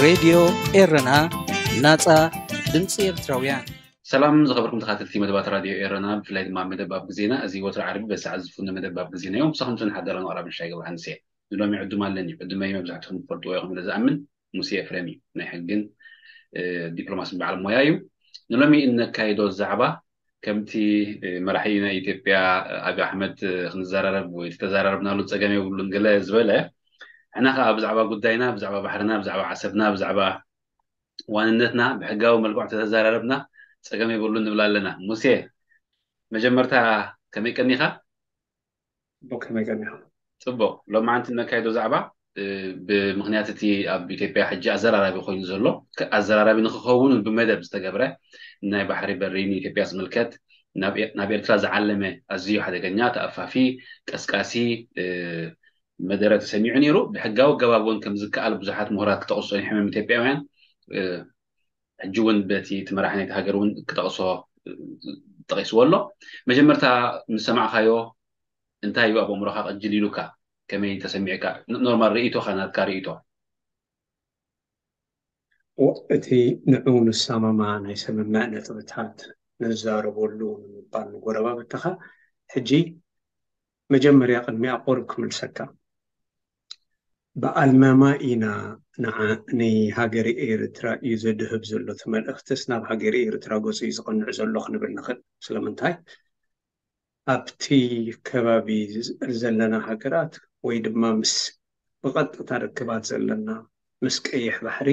ሬድዮ ኤረና፣ ናጻ ድምጺ ኤርትራውያን። ሰላም ዝኸበርኩም ተኻተልቲ መደባት ራድዮ ኤረና፣ ብፍላይ ድማ መደብ ኣብ ግዜና። እዚ ወትሮ ዓርቢ በዚ ሰዓት ዝፍኖ መደብ ኣብ ግዜና እዩ። ምሳኹም ጽንሕ ኣዳላውን ኣቕራብን ሻይ ገብረሃንስ እየ። ንሎሚ ዕዱም ኣለኒ። ዕዱመይ መብዛሕትኹም ትፈልጥዎ ኢኹም ኢለ ዝኣምን ሙሴ ኤፍሬም እዩ። ናይ ሕግን እ፣ ዲፕሎማስን በዓል ሞያ እዩ። ንሎሚ እነካይዶ ዛዕባ ከምቲ እ፣ መራሒ ናይ ኢትዮጵያ እ፣ ኣብይ ኣሕመድ እ፣ ክንዘራረብ ወይ ተዘራረብናሉ ጸገም የብሉን ገለ ዝበለ፣ ንሕና ከኣ ብዛዕባ ጉዳይና፣ ብዛዕባ ባሕርና፣ ብዛዕባ ዓሰብና፣ ብዛዕባ ዋንነትና ብሕጋዊ መልክዑ ተተዘራረብና ጸገም የብሉን ንብል ኣለና። ሙሴ፣ መጀመርታ ከመይ ቀኒኻ? ጽቡቕ፣ ከመይ ቀኒኻ? ጽቡቕ። ሎማዓንቲ እነካይዶ ዛዕባ እ፣ ብምኽንያት እቲ ኣብ ኢትዮጵያ ሕጂ ኣዘራራቢ ኮይኑ ዘሎ፣ ከ- ኣዘራራቢ ንክኸውን ብመደብ ዝተገብረ ናይ ባሕሪ በሪ ንኢትዮጵያ ዝምልከት ናብ ኤ- ናብ ኤርትራ ዝዓለመ ኣዝዩ ሓደገኛ፣ ተኣፋፊ፣ ቀስቃሲ እ፣ መደረ ተሰሚዑ ነይሩ። ብሕጋዊ ኣገባብ እውን ከም ዝከኣል ብዙሓት ምሁራት ክጠቕሱ ጸኒሖም እዮም ኢትዮጵያውያን። እ፣ ሕጂ እውን በቲ እቲ መራሒ ናይቲ ሃገር እውን ክጠቕሶ እ፣ ጠቒስዎ ኣሎ። መጀመርታ ምስ ሰማዕካዮ እንታይ እዩ ኣብ ኣእምሮኻ ቅጅል ኢሉካ? ከመይ ተሰሚዕካ? ኖርማል ርእይቶኻ፣ ናትካ ርእይቶ። እቲ ንዑ ንሰማማ ናይ ስምምዕ ነጥብታት ንዛረበሉ ንምባል ንጎረባብትኻ ሕጂ መጀመርያ ቅድሚያ ቁሩብ ክምልሰካ። ብኣልማማ ኢና ንዓ- ንሃገረ ኤርትራ እዩ ዘድህብ ዘሎ እቲ መልእኽትስ ናብ ሃገረ ኤርትራ ገጹ እዩ ዝቐንዕ ዘሎ ክንብል ንኽእል። ስለምንታይ? ኣብቲ ከባቢ ዘለና ሃገራት ወይ ድማ ምስ ብቐጥታ ርክባት ዘለና ምስ ቀይሕ ባሕሪ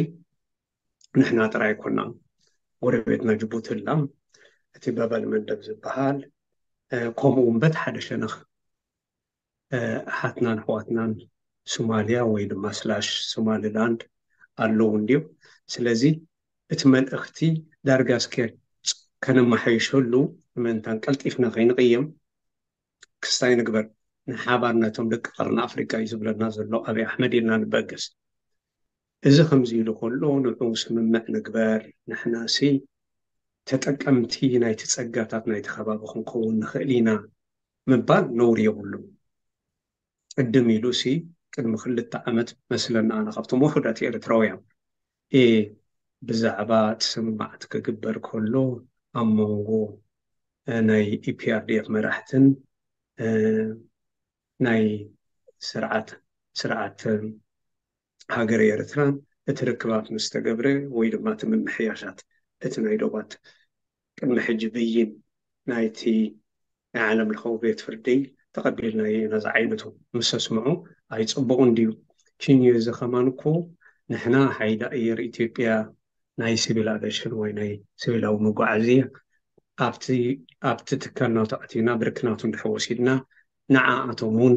ንሕና ጥራይ ኣይኮናን። ጎረቤትና ጅቡቲ ኣላ፣ እቲ ባብ ኣልመንደብ ዝበሃል፣ ከምኡ እውን በቲ ሓደ ሸነኽ ኣሓትናን ኣሕዋትናን ሶማልያ ወይ ድማ ስላሽ ሶማሊላንድ ኣለዉ እንድዮም። ስለዚ እቲ መልእኽቲ ዳርጋ እስከ ከነመሓይሸሉ፣ ምእንታን ቀልጢፍና ከይንቕየም ክስታይ ንግበር። ንሓባር ነቶም ደቂ ቀርኒ ኣፍሪቃ እዩ ዝብለና ዘሎ ኣብይ ኣሕመድ ኢልና ንበገስ። እዚ ከምዚ ኢሉ ከሎ ንዑ ስምምዕ ንግበር፣ ንሕናሲ ተጠቀምቲ ናይቲ ጸጋታት ናይቲ ከባቢ ክንከውን ንኽእል ኢና ምባል ነውሪ የብሉን። ቅድም ኢሉ ሲ ቅድሚ ክልተ ዓመት መስለና ኣነ ካብቶም ውሑዳት ኤርትራውያን እየ ብዛዕባ እቲ ስምምዓት ክግበር ከሎ ኣብ መንጎ ናይ ኢፒኣርዲኤፍ መራሕትን ናይ ስርዓት ስርዓት ሃገረ ኤርትራን እቲ ርክባት ምስ ተገብረ ወይ ድማ እቲ ምምሕያሻት እቲ ናይ ዶባት ቅድሚ ሕጂ ብይን ናይቲ ናይ ዓለም ለኸዊ ቤት ፍርዲ ተቐቢልናዮ ኢና ዝዓይነቱ ምስ ኣስምዑ ኣይጽቡቕን ድዩ? ኪንዮ እዚ ከማን እኮ ንሕና ሓይሊ ኣየር ኢትዮጵያ ናይ ሲቪል ኣቪሽን ወይ ናይ ሲቪላዊ መጓዓዝያ ኣብቲ ኣብቲ ትካል ናቱ ኣቲና ብርክናቱ እንድሕር ወሲድና ንዓኣቶም እውን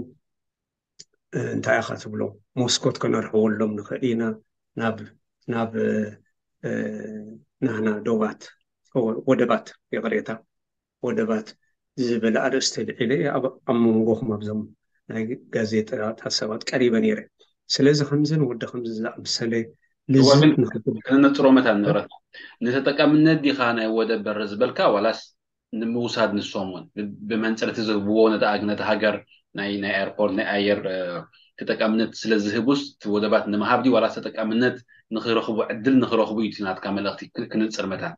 እንታይ ኢኻ ትብሎ መስኮት ከነርሕወሎም ንኽእል ኢና ናብ ናብ ናህና ዶባት ወደባት ይቕሬታ ወደባት ዝብል ኣርእስቲ ልዒለ ኣብ ኣብ መንጎኹም ኣብዞም ናይ ጋዜጣታት ሰባት ቀሪበ ነይረ። ስለዚ ከምዝን ወዲ ከምዚ ዝኣመሰለ ልዝብ ንክብል ከነነጽሮ መታን ንብረት ንተጠቃምነት ዲኻ ናይ ወደብ በር ዝበልካ ዋላስ ንምውሳድ ንሶም እውን ብመንፅር እቲ ዝህብዎ ነቲ ኣግ- ነቲ ሃገር ናይ ናይ ኤርፖርት ናይ ኣየር እ፣ ተጠቃምነት ስለ ዝህቡስ እቲ ወደባት ንምሃብ ድዩ ዋላስ ተጠቃምነት ንክረኽቡ ዕድል ንክረኽቡ እዩ እቲ ናትካ መልእኽቲ ክ- ክንፅር መታን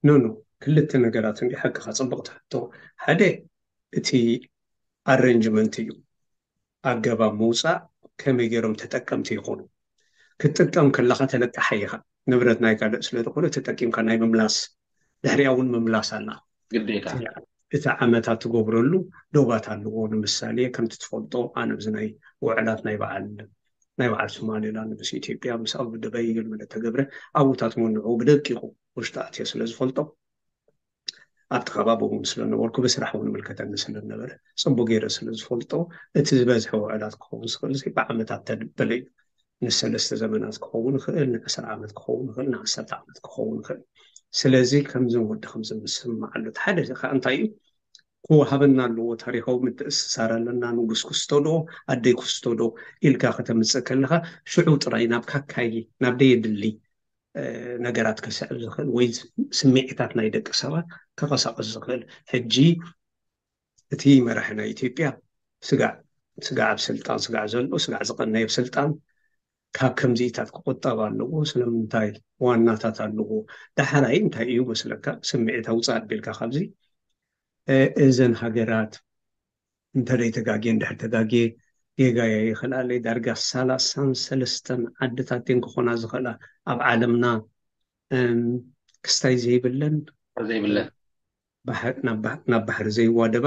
ኖ ኖ ክልተ ነገራት እንዲ ሓቅኻ ፅቡቕ ትሕቶ ሓደ እቲ ኣረንጅመንት እዩ ኣገባብ ምውፃእ ከመይ ገይሮም ተጠቀምቲ ይኾኑ ክትጥቀም ከለኻ ተለቃሓ ኢኻ ንብረት ናይ ካልእ ስለ ዝኾነ ተጠቂምካ ናይ ምምላስ ድሕሪያ እውን ምምላስ ኣላ ግዴታ እቲ ዓመታት ትገብረሉ ዶባት ኣለዎ ንምሳሌ ከምቲ ትፈልጦ ኣነ ብዚ ናይ ውዕላት ናይ በዓል ናይ በዓል ሶማሌላንድ ምስ ኢትዮጵያ ምስ ኣቡ ደበይ ኢሉ ተገብረ ኣብኡታት መንዑ ብደቂቁ ውሽጢ ኣትዮ ስለ ዝፈልጦ ኣብቲ ከባቢ እውን ስለነበርኩ ብስራሕ እውን ምልከተኒ ስለነበረ ፅቡቅ ገይረ ስለ ዝፈልጦ እቲ ዝበዝሐ ውዕላት ክኸውን ዝኽእል ብዓመታት ተድበለ እዩ ንሰለስተ ዘመናት ክኸውን ይኽእል ንዕስራ ዓመት ክኸውን ይኽእል ንዓሰርተ ዓመት ክኸውን ይኽእል ስለዚ ከምዚ ወዲ ከምዚ ምስምማዓሉ እቲ ሓደ ከዓ እንታይ እዩ ክወሃበና ኣለዎ ታሪካዊ ምትእስሳር ኣለና ንጉስ ክስቶ ዶ ኣደይ ክስቶ ዶ ኢልካ ከተምፅእ ከለካ ሽዑ ጥራይ ናብ ካካይ ናብ ደየድሊ ነገራት ከስዕብ ዝኽእል ወይ ስምዒታት ናይ ደቂ ሰባት ከቀሳቀስ ዝኽእል ሕጂ እቲ መራሒ ናይ ኢትዮጵያ ስጋዕ ስጋዕ ኣብ ስልጣን ስጋዕ ዘሎ ስጋዕ ዝቀነየ ስልጣን ካብ ከምዚታት ክቁጠብ ኣለዎ። ስለምንታይ ዋናታት ኣለዎ። ዳሕራይ እንታይ እዩ መስለካ? ስምዒት ኣውፅእ ኣቢልካ ካብዚ፣ እ፣ እዘን ሃገራት እንተደይ ተጋግየ፣ እንድሕር ተጋግየ፣ ጌጋየ ይኽእላለይ፣ ዳርጋ ሰላሳን ሰለስተን ዓድታት እየን ክኾና ዝኽእላ ኣብ ዓለምና፣ እም፣ ክስታይ ዘይብለን፣ ዘይብለን ባሕር ናብ ባሕ- ናብ ባሕሪ ዘይዋደባ።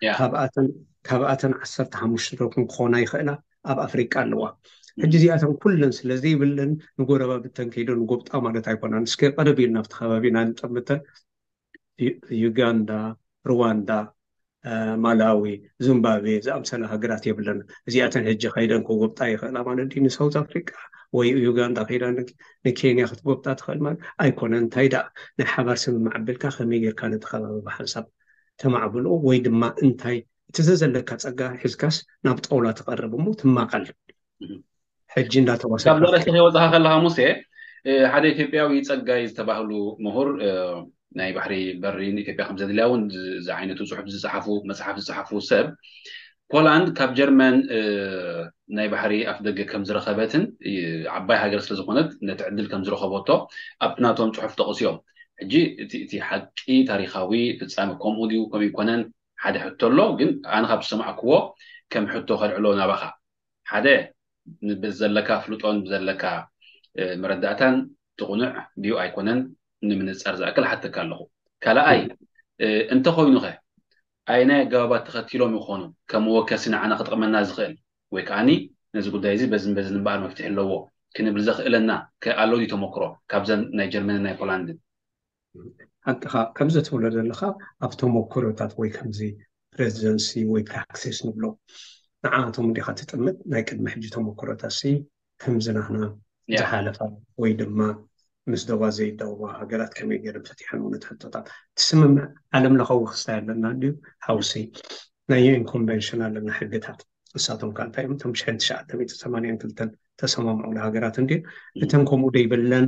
ያ ካብኣተን ካብኣተን ዓሰርተ ሓሙሽተ ደኹም ክኾና ይኽእላ ኣብ ኣፍሪቃ ኣለዋ። ሕጂ እዚኣተን ኩለን ስለ ዘይብለን ንጎረባብተን ከይዶ ንጎብጣ ማለት ኣይኮናን። እስከ ቀረብ ኢልና ኣብቲ ከባቢና ንጠምተን ዩ- ዩጋንዳ፣ ሩዋንዳ፣ እ፣ ማላዊ፣ ዚምባብዌ ዝኣምሰላ ሃገራት የብለን። እዚኣተን ሕጂ ከይደን ክጎብጣ ይኽእላ ማለት ድዩ ንሳውት ኣፍሪቃ ወይ ዩጋንዳ ከይዳ ን- ንኬንያ ክትጎብጣ ትኽእል ማለት ኣይኮነን። እንታይ ደኣ ናይ ሓባር ስምምዕ ኣቢልካ ከመይ ጌርካ ነቲ ከባቢ ብሓንሳብ ተማዕብሎ ወይ ድማ እንታይ እቲ ዘዘለካ ጸጋ ሒዝካስ ናብ ጣውላ ትቐርብ እሞ ትማቐል። እም። ሕጂ እንዳተዋሰ ካብ ዘርእስቲ ከይወፃኻ ከለኻ ሙሴ፣ እ፣ ሓደ ኢትዮጵያዊ ጸጋይ ዝተባህሉ ምሁር፣ እ፣ ናይ ባሕሪ በሪ ንኢትዮጵያ ከም ዘድልያ እውን ዝ- ዝዓይነቱ ጽሑፍ ዝጸሓፉ፣ መጽሓፍ ዝጸሓፉ ሰብ፣ ፖላንድ ካብ ጀርመን፣ እ፣ ናይ ባሕሪ ኣፍ ደገ ከም ዝረኸበትን፣ እ፣ ዓባይ ሃገር ስለ ዝኾነት ነቲ ዕድል ከም ዝረኸበቶ ኣብቲ ናቶም ጽሑፍ ጠቕስዮም። ሕጂ እቲ እቲ ሓቂ ታሪኻዊ ፍጻመ ከምኡ ድዩ ከምኡ ይኮነን ሓደ ሕቶ ኣሎ። ግን ኣነ ካብ ዝሰማዕክዎ ከም ሕቶ ከልዕሎ ናባኻ፣ ሓደ ንብ- ዘለካ ፍልጦን ብዘለካ፣ እ፣ መረዳእታን ትቑኑዕ ድዩ ኣይኮነን ንምንጻር ዝኣክል ሓተካ ኣለኹ። ካልኣይ፣ እ፣ እንተኾይኑኸ ኣየናይ ኣገባባት ተኸቲሎም ይኾኑ ከም መወከሲ ንዓና ክጠቕመና ዝኽእል ወይ ከዓኒ ነዚ ጉዳይ እዚ በዝን በዝን እምበኣር መፍትሒ ኣለዎ ክንብል ዘኽእለና ከ ኣሎ ድዩ ተመክሮ ካብዘን ናይ ጀርመንን ናይ ፖላንድን? ሓቅኻ ከምዚ ትብሎ ዘለኻ ኣብ ተመክሮታት ወይ ከምዚ ፕሬዚደንሲ ወይ ፕራክሲስ ንብሎ ንዓቶም እንዲኻ ትጥምት። ናይ ቅድሚ ሕጂ ተመክሮታት ሲ ከምዚ ናህና ያ ዝሓለፋ ወይ ድማ ምስ ዶባ ዘይዳወባ ሃገራት ከመይ ገይረን ፈቲሐን እውን እቲ ሕቶታት ትስምምዕ ዓለም ለኻዊ ክስታይ ኣለና ድዩ ሓውሲ ናይ ዩኤን ኮንቨንሽን ኣለና ሕግታት ንሳቶም ከዓ እንታይ እዮም እቶም ሽሕን ትሽዓተ ሚእቲ ሰማንያን ክልተን ተሰማምዑ ሃገራት እንድዩ እተን ከምኡ ደይብለን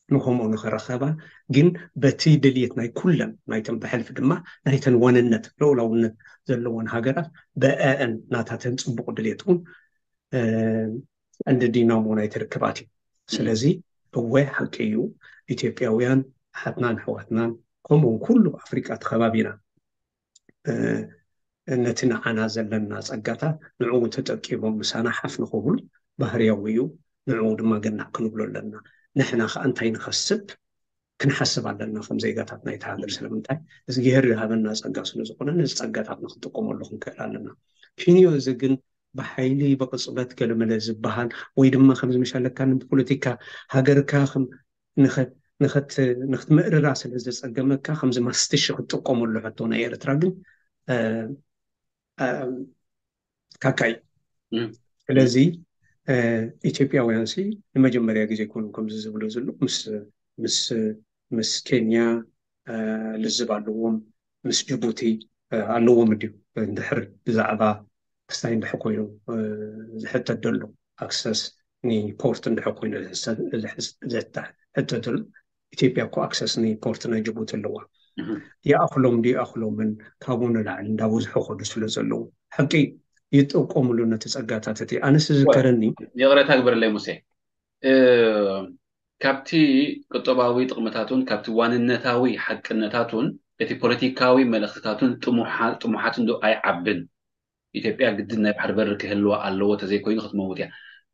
ንከምኡ ንክረኸባ ግን በቲ ድልየት ናይ ኩለን ናይተን ብሕልፊ ድማ ናይተን ዋንነት ልኡላውነት ዘለዎን ሃገራት ብአአን ናታተን ፅቡቅ ድልየት እውን እንድዲናሞ ናይ ትርክባት እዩ። ስለዚ እወ ሓቂ እዩ ኢትዮጵያውያን ሓትናን ኣሕዋትናን ከምኡውን ኩሉ ኣፍሪቃ ተኸባቢና ነቲ ንዓና ዘለና ጸጋታት ንዕኡ ተጠቂሞም ምሳና ሓፍ ንኽብሉ ባህርያዊ እዩ። ንዕኡ ድማ ገናዕ ክንብሎ ኣለና። ንሕና ከኣ እንታይ ንኸስብ ክንሓስብ ኣለና ከም ዜጋታት ናይቲ ሃገር። ስለምንታይ? እዝግሄር ዝሃበና ጸጋ ስለ ዝኾነ ነዚ ጸጋታት ንክንጥቀመሉ ክንክእል ኣለና። ኪንዮ እዚ ግን ብሓይሊ ብቕጽበት ገለመለ ዝበሃል ወይ ድማ ከምዚ መሻለካ ንፖለቲካ ሃገርካ ንኽትምእርራ ስለ ዘጸገመካ ከምዚ ማስትሽ ክትጥቀመሉ ሕቶ ናይ ኤርትራ ግን ካካይ ስለዚ ኢትዮጵያውያን ሲ ንመጀመርያ ግዜ ይኮኑ ከምዚ ዝብሉ ዘሎ ምስ ምስ ኬንያ ልዝብ ኣለዎም ምስ ጅቡቲ ኣለዎም ድዩ እንድሕር ብዛዕባ ክስታይ እንድሕር ኮይኑ ዝሕተት ዘሎ ኣክሰስ ንፖርት እንድሕር ኮይኑ ዝሕተት ዘሎ ኢትዮጵያ እኮ ኣክሰስ ንፖርት ናይ ጅቡቲ ኣለዋ ይኣኽሎም ድዩ ይኣኽሎምን ካብኡ ንላዕሊ እንዳበዝሑ ከዱ ስለ ዘለዉ ሓቂ ይጠቀምሉ ነቲ ጸጋታት እቲ ኣነስ ዝዝከረኒ ይቕረታ ግበረለይ ሙሴ ካብቲ ቁጠባዊ ጥቕምታቱን ካብቲ ዋንነታዊ ሓቅነታቱን እቲ ፖለቲካዊ መልእኽትታቱን ጥሙሓትን ዶ ኣይዓብን ኢትዮጵያ ግድን ናይ ባሕሪ በሪ ክህልዋ ኣለዎ ተዘይኮይኑ ክትመውት እያ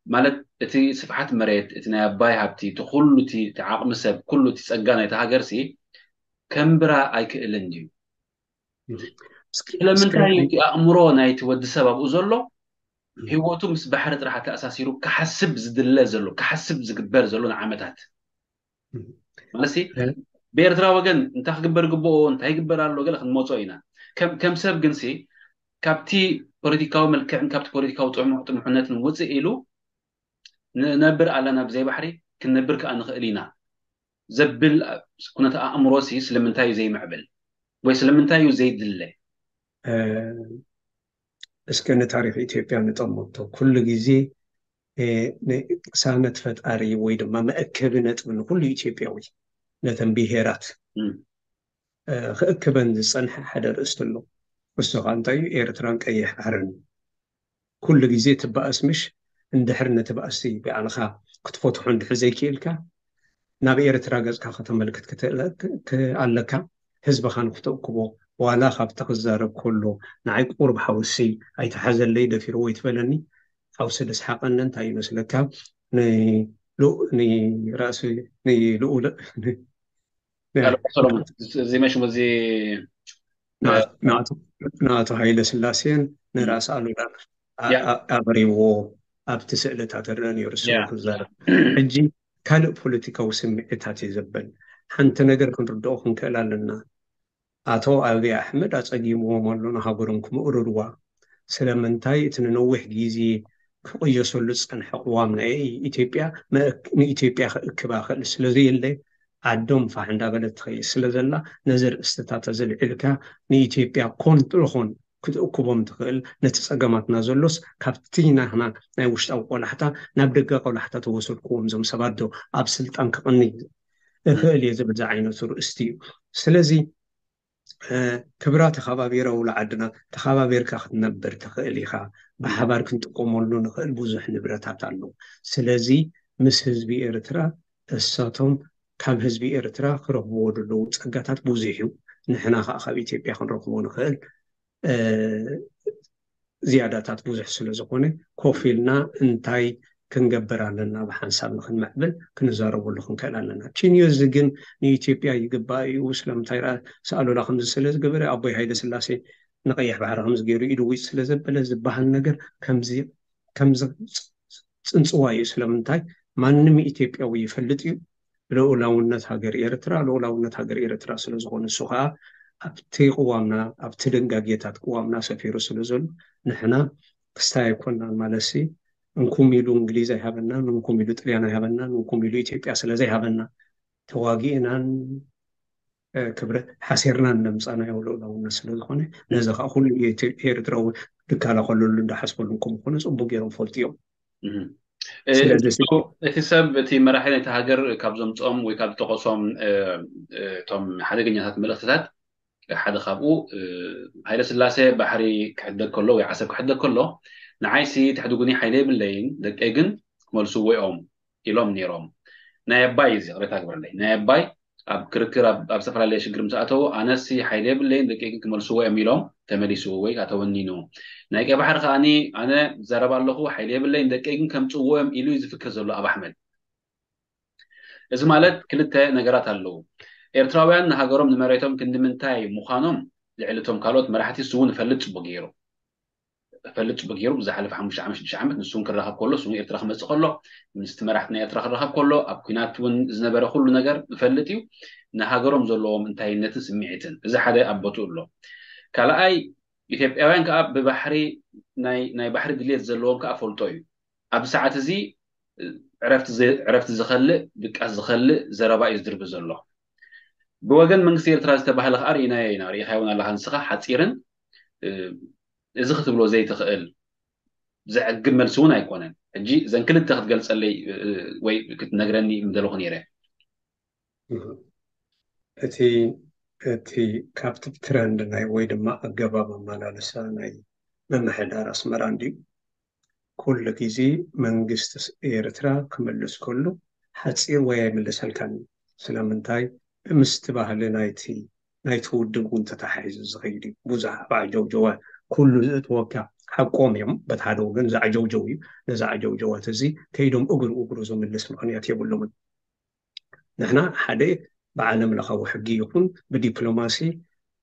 ማለት እቲ ስፍሓት መሬት እቲ ናይ ኣባይ ሃብቲ እቲ ኩሉ እቲ ዓቕሚ ሰብ ኩሉ እቲ ጸጋ ናይቲ ሃገርሲ ከንብራ ኣይክእልን ድዩ ስለምንታይ እቲ ኣእምሮ ናይቲ ወዲ ሰብ ኣብኡ ዘሎ ህይወቱ ምስ ባሕሪ ጥራሕ ተኣሳሲሩ ክሓስብ ዝድለ ዘሎ ክሓስብ ዝግበር ዘሎ ንዓመታት ማለሲ ብኤርትራ ወገን እንታይ ክግበር ግብኦ እንታይ ይግበር ኣሎ ገለ ክንመፆ ኢና ከም ሰብ ግንሲ ካብቲ ፖለቲካዊ መልክዕን ካብቲ ፖለቲካዊ ጥሙሕነትን ውፅእ ኢሉ ንነብር ኣለና ብዘይ ባሕሪ ክንነብር ከዓ ንኽእል ኢና ዘብል ኩነተ ኣእምሮሲ ስለምንታይ እዩ ዘይምዕብል ወይ ስለምንታይ እዩ ዘይድለ እስከ ንታሪክ ኢትዮጵያ ንጠምቶ ኩሉ ግዜ ቅሳነት ፈጣሪ ወይ ድማ መእከቢ ነጥቢ ንኩሉ ኢትዮጵያዊ ነተን ብሄራት ክእክበን ዝፀንሐ ሓደ ርእስቲ ኣሎ እሱ ከዓ እንታይ እዩ ኤርትራን ቀይሕ ባሕርን ኩሉ ግዜ ትበኣስ ምሽ እንድሕር ነቲ ባእሲ ብኣልኻ ክትፈትሖ እንድሕር ዘይክኢልካ ናብ ኤርትራ ገጽካ ከተመልክት ክትእለ- ክ- ኣለካ። ህዝብኻ ንክተእክቦ ዋላ ካብቲ ክዛረብ ከሎ ንዓይ ቁሩብ ሓውሲ ኣይተሓዘለይ ደፊርዎ ይትበለኒ። ሓውሲ ደስሓቐኒ እንታይ ይመስለካ? ንልኡ- ንራእሲ ንልኡለ ሰሎሞን እዚ መሽሙ እዚ ንኣቶ ሃይለ ስላሴን ንራስ ኣሉላን ኣብሪዎ ኣብቲ ስእልታት ርአ ነይሩ ስሙ ክዛረብ። ሕጂ ካልእ ፖለቲካዊ ስምዒታት እዩ ዘበል። ሓንቲ ነገር ክንርድኦ ክንክእል ኣለና። ኣቶ ኣብይ ኣሕመድ ኣጸጊምዎም ኣሎ ንሃገሮም ክምእርርዋ። ስለምንታይ እቲ ንነዊሕ ግዜ ክቕየሰሉ ዝጸንሐ ቅዋም ናይ ኢትዮጵያ ንኢትዮጵያ ክእክባ ክእል ስለዘየለ ዓዶም ፋሕ እንዳበለት ትኸይድ ስለ ዘላ ነዚ ርእስትታት ኣዘልዒልካ ንኢትዮጵያ ኮን ትኾን ክትእክቦም ትኽእል። ነቲ ጸገማትና ዘሎስ ካብቲ ናህና ናይ ውሽጣዊ ቆላሕታ ናብ ደገ ቆላሕታ ተወሰድክዎም እዞም ሰባት ዶ ኣብ ስልጣን ክቕኒ እኽእል እየ ዝብል ዝዓይነቱ ርእስቲ እዩ። ስለዚ ክብራ ተኸባቢረ ውላ ዓድና ተኸባቢርካ ክትነብር ትኽእል ኢኻ። ብሓባር ክንጥቀመሉ ንኽእል ብዙሕ ንብረታት ኣሎ። ስለዚ ምስ ህዝቢ ኤርትራ እሳቶም ካብ ህዝቢ ኤርትራ ክረኽብዎ ዘለዉ ጸጋታት ብዙሕ እዩ። ንሕና ከዓ ካብ ኢትዮጵያ ክንረኽቦ ንኽእል ዝያዳታት ብዙሕ ስለ ዝኾነ ኮፍ ኢልና እንታይ ክንገብር ኣለና ብሓንሳብ ንክንምዕብል ክንዛረበሉ ክንክእል ኣለና። ቺንዮ እዚ ግን ንኢትዮጵያ ይግባእ እዩ። ስለምንታይ ራእሲ ኣሉላ ከምዚ ስለ ዝገበረ ኣቦይ ሃይለ ስላሴ ንቀይሕ ባሕሪ ከምዚ ገይሩ ኢዱ ዊፅ ስለ ዘበለ ዝበሃል ነገር ከምዚ ከምዚ ፅንፅዋ እዩ። ስለምንታይ ማንም ኢትዮጵያዊ ይፈልጥ እዩ ልኡላውነት ሃገር ኤርትራ ልኡላውነት ሃገር ኤርትራ ስለ ዝኾነ እሱ ከዓ ኣብቲ ቅዋምና ኣብቲ ደንጋጌታት ቅዋምና ሰፊሩ ስለ ዘሎ ንሕና ክስታይ ኣይኮናን ማለትሲ እንኩም ኢሉ እንግሊዝ ኣይሃበናን እንኩም ኢሉ ጥልያን ኣይሃበናን እንኩም ኢሉ ኢትዮጵያ ስለ ዘይሃበና ተዋጊእናን ክብረ ሓሲርናን ነምፃናዮ ልኡላውነት ስለ ዝኾነ ነዚ ከዓ ኩሉ ኤርትራዊ ዝከላኸለሉ እንዳሓስበሉ እንኩም ዝኾነ ፅቡቅ ገይሮም ፈልጡ እዮም። እቲ ሰብ እቲ መራሒ ናይቲ ሃገር ካብ ዘምፅኦም ወይ ካብ ዝጠቐሶም እቶም ሓደገኛታት መልእኽትታት ሓደ ካብኡ ሃይለ ስላሴ ባሕሪ ክሕደግ ከሎ ወይ ዓሰብ ክሕደግ ከሎ ንዓይሲ ትሕድጉኒ ሓይለ የብለይን ደቀይ ግን ክመልስዎ እዮም ኢሎም ነይሮም። ናይ ኣባይ እዚ ቅሬታ ግበረለይ ናይ ኣባይ ኣብ ክርክር ኣብ ዝተፈላለየ ሽግር ምስ ኣተው ኣነሲ ሓይሊ የብለይን ደቂ ግን ክመልስዎ እዮም ኢሎም ተመሊሱ ወይ ኣተወኒኑ። ናይ ቀይ ባሕሪ ከዓኒ ኣነ ዘረባ ኣለኹ ሓይሊ የብለይን ደቂ ግን ከምፅዎ እዮም ኢሉ እዩ ዝፍክር ዘሎ ኣብ ኣሕመድ። እዚ ማለት ክልተ ነገራት ኣለዉ። ኤርትራውያን ንሃገሮም ንመሬቶም ክንዲ ምንታይ ምዃኖም ልዕሊ እቶም ካልኦት መራሕቲ ንሱ እውን ይፈልጥ ፅቡቅ ገይሩ። ፈልጥ ጽቡቅ ገይሩ ብዝሓለፈ ሓሙሽተ ዓመት ሽዱሽተ ዓመት ንሱን ክራኸብ ከሎ እሱን ኤርትራ ክመጽእ ከሎ ምስቲ መራሕቲ ናይ ኤርትራ ክራኸብ ከሎ ኣብ ኩናት እውን ዝነበረ ኩሉ ነገር ዝፈልጥ እዩ። ንሃገሮም ዘለዎም እንታይነትን ስምዒትን እዚ ሓደ ኣብ ቦትኡ ኣሎ። ካልኣይ ኢትዮጵያውያን ከዓ ብባሕሪ ናይ ባሕሪ ድልየት ዘለዎም ከዓ ፈልጦ እዩ። ኣብዚ ሰዓት እዚ ዕረፍቲ ዝኸልእ ድቃስ ዝኸልእ ዘረባ እዩ ዝድርቢ ዘሎ። ብወገን መንግስቲ ኤርትራ ዝተባህለ ከዓ ርኢናዮ ኢና። ርኢኻዮ እውን ኣለኻ ንስኻ ሓፂርን እዚ ክትብሎ ዘይትኽእል ዘዕግብ መልሲ እውን ኣይኮነን። ሕጂ እዘን ክልተ ክትገልፀለይ ወይ ክትነግረኒ ምደለኹ ነይረ። እቲ እቲ ካብቲ ትረንድ ናይ ወይ ድማ ኣገባብ ኣመላለሳ ናይ ምምሕዳር ኣስመራ እንድዩ ኩሉ ግዜ መንግስቲ ኤርትራ ክምልስ ከሉ ሓፂር ወይ ኣይምልሰልካን እዩ። ስለምንታይ ምስቲ ባህሊ ናይቲ ናይቲ ውድብ እውን ተተሓሒዙ ዝኸይድ እዩ። ብዙሕ ኣብ ዓጀውጀወ ኩሉ ዝእትወካ ሓቆም እዮም። በቲ ሓደ ወገን ዝዓጀውጀው እዩ። ነዚ ዓጀውጀወት እዚ ከይዶም እግሩ እግሩ ዝምልስ ምኽንያት የብሎምን። ንሕና ሓደ ብዓለም ለኻዊ ሕጊ ይኹን ብዲፕሎማሲ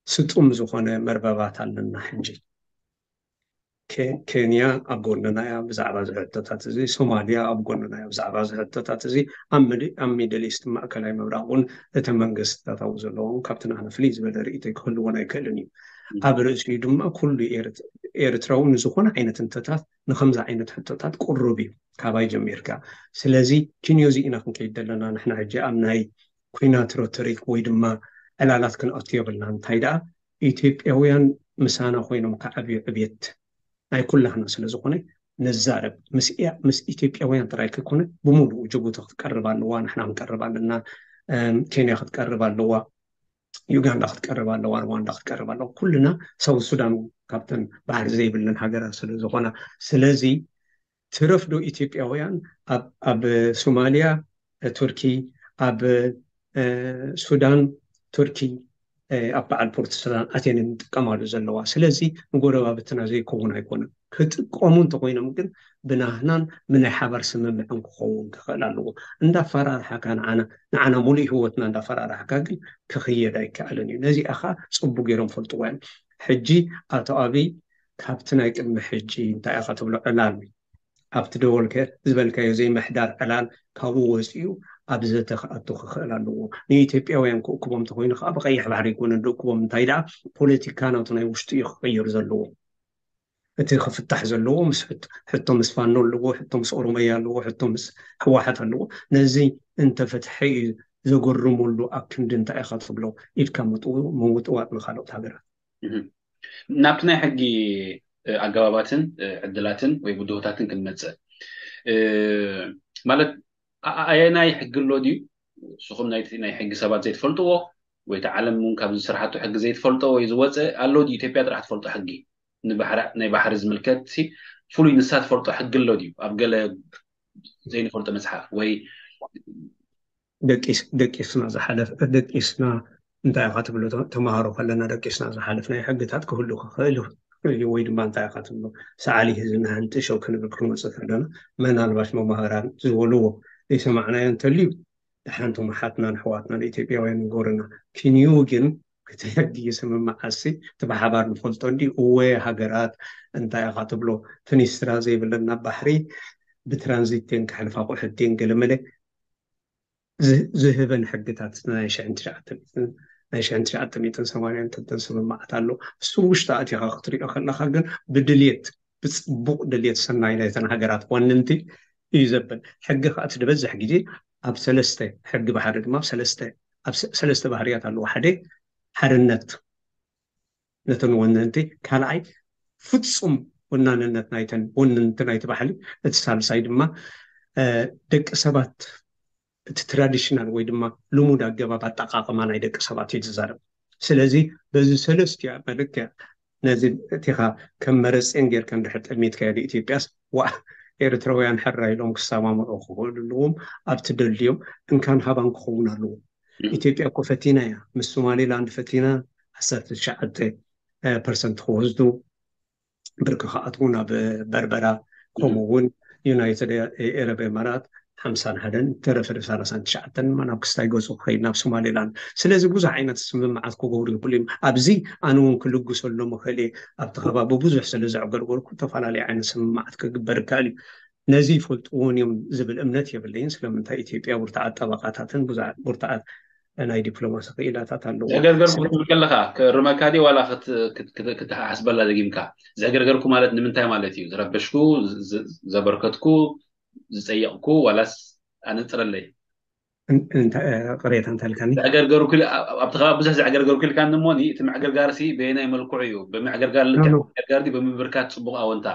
ስጡም ዝኾነ መርበባት ኣለና ሕጂ። ኬንያ ኣብ ጎንና እያ ብዛዕባ ዝሕቶታት እዚ፣ ሶማልያ ኣብ ጎንና እያ ብዛዕባ ዝሕቶታት እዚ፣ ኣብ ሚድል ኢስት ማእከላይ ምብራቕ እውን እቲ መንግስትታት ኣብኡ ዘለዎም ካብቲ ንሕና ፍልይ ዝበለ ርእይቶ ክህልዎን ኣይክእልን እዩ። ኣብ ርእሲኡ ድማ ኩሉ ኤርትራዊ ንዝኾነ ዓይነት እንተታት ንከምዚ ዓይነት ሕቶታት ቅሩብ እዩ ካባይ ጀሚርካ። ስለዚ ኪንዮ እዚ ኢና ክንከይድ ዘለና ንሕና ሕጂ ኣብ ናይ ኩናት ሮቶሪክ ወይ ድማ ዕላላት ክንኣቱ የብልና። እንታይ ደኣ ኢትዮጵያውያን ምሳና ኮይኖም ክዓብዩ ዕብየት ናይ ኩላህና ስለ ዝኾነ ንዛረብ ምስ ኢትዮጵያውያን ጥራይ ከይኮነ ብምሉኡ ጅቡቲ ክትቀርብ ኣለዋ፣ ንሕና ክንቀርብ ኣለና፣ ኬንያ ክትቀርብ ኣለዋ፣ ዩጋንዳ ክትቀርብ ኣለዋ፣ ሩዋንዳ ክትቀርብ ኣለዋ። ኩልና ሳውት ሱዳን ካብተን ባሕሪ ዘይብለን ሃገራት ስለ ዝኾና ስለዚ ትረፍ ዶ ኢትዮጵያውያን ኣብ ሶማልያ ቱርኪ፣ ኣብ ሱዳን ቱርኪ፣ ኣብ በዓል ፖርት ሱዳን ኣትየን እንጥቀማሉ ዘለዋ። ስለዚ ንጎረባብትና ዘይከውን ኣይኮነን። ክጥቀሙ እንተኮይኖም ግን ብናህናን ብናይ ሓባር ስምምዕን ክኸውን ክኽእል ኣለዎ። እንዳፈራርሓካ ንዓና ንዓና ሙሉእ ህይወትና እንዳፈራርሓካ ግን ክኽየድ ኣይከኣልን እዩ። ነዚኣ ኸዓ ጽቡቅ ገይሮም ፈልጥዋ እዮም። ሕጂ ኣቶ ኣብይ ካብቲ ናይ ቅድሚ ሕጂ እንታይ ኢኻ ትብሎ ዕላል ኣብቲ ደወልከ ዝበልካዮ ዘይምሕዳር ዕላል ካብኡ ወፂኡ ኣብ ዘተ ክኣቱ ክኽእል ኣለዎ። ንኢትዮጵያውያን ክእክቦም እንተኮይኑ ከዓ ብቀይሕ ባሕሪ ይኮነ ዝእክቦም እንታይ ደኣ ፖለቲካ ናቱ ናይ ውሽጡ እዩ ክቅይር ዘለዎ። እቲ ክፍታሕ ዘለዎ ምስ ሕቶ ምስ ፋኖ ኣለዎ፣ ሕቶ ምስ ኦሮመያ ኣለዎ፣ ሕቶ ምስ ህወሓት ኣለዎ። ነዚ እንተፈትሐ እዩ ዘገርመሉ ኣብ ክንዲ እንታይ ኢኻ ትብሎ ኢልካ ምውጥዋጥ ንካልኦት ሃገራት። ናብቲ ናይ ሕጊ ኣገባባትን ዕድላትን ወይ ብድሆታትን ክንመፅእ ማለት ኣየናይ ሕጊ ኣሎ ድዩ? ንስኹም ናይ ሕጊ ሰባት ዘይትፈልጥዎ ወይ እቲ ዓለም እውን ካብ ዝስርሓቱ ሕጊ ዘይትፈልጦ ወይ ዝወፀ ኣሎ ድዩ? ኢትዮጵያ ጥራሕ ትፈልጦ ሕጊ ናይ ባሕሪ ዝምልከት ፍሉይ ንሳ ትፈልጦ ሕጊ ኣሎ ድዩ? ኣብ ገለ ዘይንፈልጦ መፅሓፍ ወይ ደቂስና ዝሓለፍ ደቂስና እንታይ ኢኻ ትብሎ? ተምሃሮ ከለና ደቂስና ዝሓለፍናዮ ሕግታት ክህሉ ክኽእል እዩ። ወይ ድማ እንታይ ኢኻ ትብሎ? ሰዓሊ ህዝብና ህንጥሸው ክንብል ክንመፅእ ከለና ምናልባሽ መማህራን ዝበልዎ ዘይሰማዕናዮ እንተልዩ ደሓን እቶም ኣሓትናን ኣሕዋትናን ኢትዮጵያውያን ይንገሩና። ክንዩ ግን እቲ ሕጊ ይስምምዓሲ እቲ ብሓባር ንፈልጦ እንዲ እወ ሃገራት እንታይ ኢኻ ትብሎ? ፍኒስትራ ዘይብለን ናብ ባሕሪ ብትራንዚት እየን ክሕልፋ ኣቑሑት እየን ገለመለ ዝህበን ሕግታት ናይ ሽሕን ትሽዓተ ሚእትን ናይ ሽሕን ትሽዓተ ሚእትን ሰማንያን ክልተን ስምምዓት ኣሎ። እሱ ውሽጢ ኣቲኻ ክትሪኦ ከለኻ ግን ብድልየት ብፅቡቕ ድልየት ሰናይ ናይተን ሃገራት ዋንንቲ እዩ ዘብል። ሕጊ ከዓ እቲ ዝበዝሕ ግዜ ኣብ ሰለስተ ሕጊ ባሕሪ ድማ ኣብ ሰለስተ ኣብ ሰ- ሰለስተ ባህርያት ኣለዎ። ሓደ ሓርነት ነተን ወነንቲ፣ ካልኣይ ፍፁም ወናንነት ናይተን ወነንቲ ናይቲ ባሕሪ፣ እቲ ሳልሳይ ድማ ደቂ ሰባት እቲ ትራዲሽናል ወይ ድማ ልሙድ ኣገባብ ኣጠቃቅማ ናይ ደቂ ሰባት እዩ ዝዛረብ። ስለዚ በዚ ሰለስቲያ መልክዕ ነዚ እቲኻ ከም መረፅን ጌርካ እንድሕር ጠሚትካዮ ንኢትዮጵያስ ዋ ኤርትራውያን ሕራ ኢሎም ክሰማምዑ ክኽእሉ ኣለዎም። ኣብቲ ደልዮም እንካን ሃባን ክኸውን ኣለዎ። ኢትዮጵያ እኮ ፈቲና እያ፣ ምስ ሶማሌላንድ ፈቲና ዓሰርተ ትሽዓተ ፐርሰንት ክወስዱ ብርኪ ክኣትዉ ናብ በርበራ ከምኡ እውን ዩናይትድ ኤረብ ኤማራት ሓምሳን ሓደን ተረፈ ሰላሳን ትሽዓተን ድማ ናብ ክስታይ ገፁ ክኸይድ ናብ ሶማሌላንድ። ስለዚ ብዙሕ ዓይነት ስምምዓት ክገብሩ ይኽእሉ እዮም። ኣብዚ ኣነ እውን ክልግሰሎም እኽእል እየ። ኣብቲ ከባቢ ብዙሕ ስለ ዘዕገርገርኩ ዝተፈላለዩ ዓይነት ስምምዓት ክግበር ይከኣል እዩ። ነዚ ይፈልጥዎን እዮም ዝብል እምነት የብለይን። ስለምንታይ ኢትዮጵያ ብርቱዓት ጠበቃታትን ብርቱዓት ናይ ዲፕሎማሲ ክኢላታት ኣለዎ። ዘዕገርገርኩ ክትብል ከለካ ክእርመካ ድዩ ዋላ ክትሓስበላ ደጊምካ? ዘዕገርገርኩ ማለት ንምንታይ ማለት እዩ? ዝረበሽኩ፣ ዘበርከትኩ፣ ዝፀየቕኩ ዋላስ ኣነፅረለይ? ቅሬታ እንተልካኒ ዘዕገርገርኩ ኣብቲ ከባቢ ብዙሕ ዘዕገርገርኩ ኢልካኒ እሞ እቲ ምዕግርጋርሲ በየናይ መልክዑ እዩ? ብምዕግርጋር ልክዕ ምዕግርጋር ድዩ ብምብርካት ፅቡቕ ኣወንታ?